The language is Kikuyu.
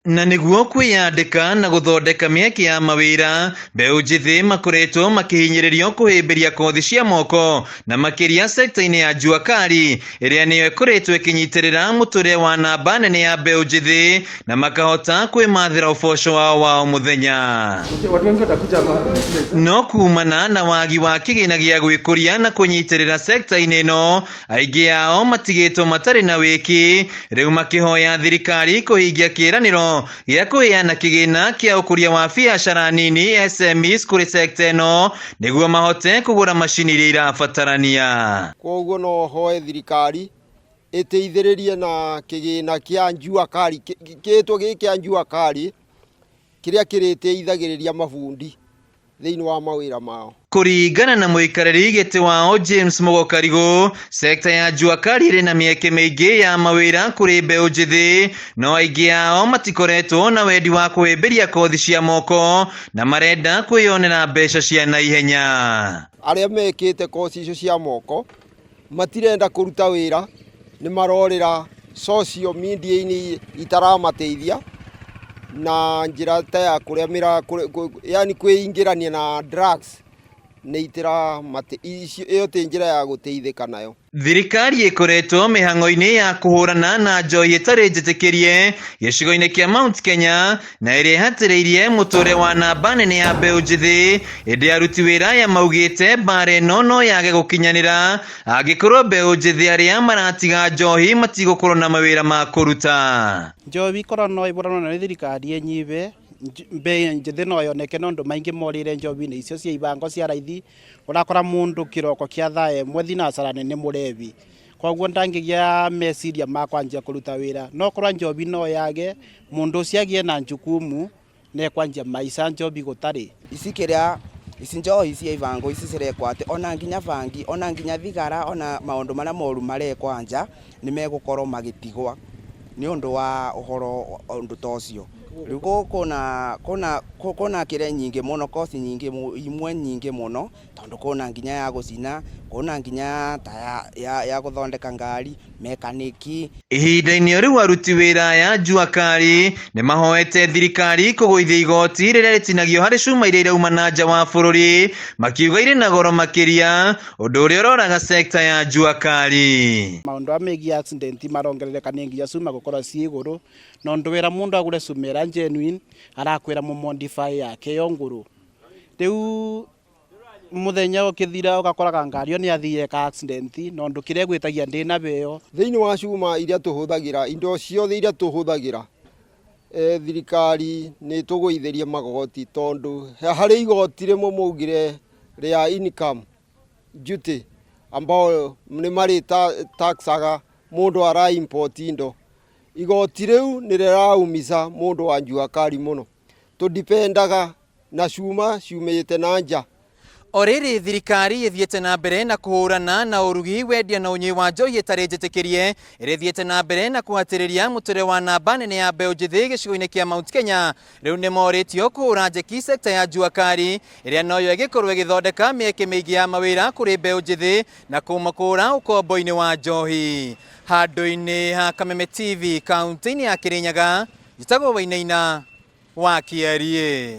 Na nĩguo kwĩyandĩka na gũthondeka mĩeke ya mawĩra, mbeũ njĩthĩ makoretwo makĩhinyĩrĩrio kũhĩmbĩria kothi cia moko na makĩria sekta-inĩ ya jua kali ĩrĩa nĩyo ĩkoretwo ĩkĩnyitĩrĩra mũtũrĩre wa namba nene ya mbeũ njĩthĩ na makahota kwĩmathĩra ũboco wao wa o mũthenya. No kumana na wagi wa kĩgĩna gĩa gwĩkũria na kũnyitĩrĩra sekta-inĩ ĩno, aingĩ ao matigĩtwo matarĩ na wĩki, rĩu makĩhoya thirikari kũhingia kĩĩranĩro gĩa kũheana kĩgĩna kĩa ũkũria wa biacara nini SMEs kũrĩ sekta ĩno nĩguo mahote kũgũra macini iria irabatarania. Koguo no hoe thirikari ĩteithĩrĩrie na kĩgĩna kĩa jua kali, kĩtwo gĩ kĩa jua kali kĩrĩa kĩrĩteithagĩrĩria mabundi thĩinĩ wa mawĩra mao. Kũringana na mũikarĩri gĩtĩ wao James Mugo Karigũ, sekta ya jua kali ĩrĩ na mĩeke mĩingĩ ya mawĩra kũrĩ mbeũ njĩthĩ, no aingĩ ao matikoretwo na wendi wa kũhĩmbĩria kothi cia moko na marenda kwĩyonera mbeca cia naihenya. Arĩa mekĩte koci icio cia moko matirenda kũruta wĩra, nĩ marorĩra social media-inĩ itaramateithia na njĩra ta ya kũrĩa mĩra, yani kwĩingĩrania na drugs nĩ itiramate, ĩyo ti njĩra ya gũteithĩka nayo. Thirikari ĩkoretwo mĩhang'o-inĩ ya kũhũrana na njohi ĩtarĩ njĩtĩkĩrie gĩcigo-inĩ kĩa Mount Kenya na ĩrĩa ĩhatĩrĩirie mũtũrĩre wa namba nene ya mbeũ njĩthĩ, ĩndĩ aruti wĩra aya maugĩte mbara ĩno no yage gũkinyanĩra angĩkorwo mbeũ njĩthĩ arĩa maratiga njohi matigũkorwo na mawĩra ma kũruta. Njohi korwo no ĩbũranwo nayo nĩ thirikari ĩnyibe, mbeũ njĩthĩ no yoneke nĩ ũndũ maingĩ morĩire njohi-inĩ icio cia ibango cia raithi. Ũrakora mũndũ kĩroko kĩa thaa ĩmwe thinacara-inĩ nĩ mũrebi, koguo ndangĩgĩa meciria ma kwanjia kũruta wĩra. No korwo njohi no yage, mũndũ ũcio agĩe na jukumu na ekwanjia maica njohi gũtarĩ. Ici kĩrĩa ici njohi cia ibango ici cirekwo atĩ ona nginya bangi ona nginya thigara ona maũndũ marĩa moru marekwo nja nĩ megũkorwo magĩtigwa nĩ ũndũ wa ũhoro ũndũ ta ũcio. Rĩu kũna kũna kũna kĩrĩa nyingĩ mũno, koci nyingĩ imwe nyingĩ mũno, tondũ kũna nginya ya gũcina, kũna nginya ta ya, ya gũthondeka ngari, mekanĩki. Ihinda-inĩ o rĩu aruti wĩra aya jua kali nĩ mahoete thirikari kũgũithia igoti rĩrĩa rĩtinagio harĩ cuma iria irauma na nja wa bũrũri, makiuga irĩ na goro makĩria, ũndũ ũrĩa ũroraga sekta ya jua kali. Maũndũ aya megiĩ accident marongerereka nĩ nginya cuma gũkorwo ciĩ igũrũ, na ũndũ wĩra mũndũ agũre cuma ĩrĩa genuine, arakwĩra mũmodify yake ĩyo ngũrũ. Rĩu mũthenya ũkĩthira ũgakoraga ngari ĩyo nĩ yathire ĩka accident, na ũndũ kĩrĩa ĩgwĩtagia ndĩnabeo. Thĩinĩ wa cuma iria tũhũthagĩra, indo ciothe iria tũhũthagĩra, thirikari nĩ ĩtũgũithĩrie magoti tondũ harĩ igoti rĩmwe maugire rĩa income duty ambao nĩ marĩ taxaga mũndũ ara import indo. Igoti rĩu nĩ rĩraumica mũndũ wa jua kali mũno. Tũdipendaga na cuma ciumĩte na nja. O rĩrĩ thirikari ĩthiĩte na mbere na kũhũrana na ũrugi, wendia na ũnyui wa njohi ĩtarĩ njĩtĩkĩrie, ĩrĩthiĩte na mbere na kũhatĩrĩria mũtũrĩre wa namba nene ya mbeũ njĩthĩ gĩcigo-inĩ kĩa Mount Kenya. Rĩu nĩ morĩtio kũhũra njeki sekta ya jua kali ĩrĩa noyo ĩgĩkorwo ĩgĩthondeka mĩeke mĩingĩ ya mawĩra kũrĩ mbeũ njĩthĩ na kũmakũra ũkombo-inĩ wa njohi. Handũ-inĩ ha Kameme TV kaunti-inĩ ya Kĩrĩnyaga, njĩtagwo Wainaina wa Kĩariĩ.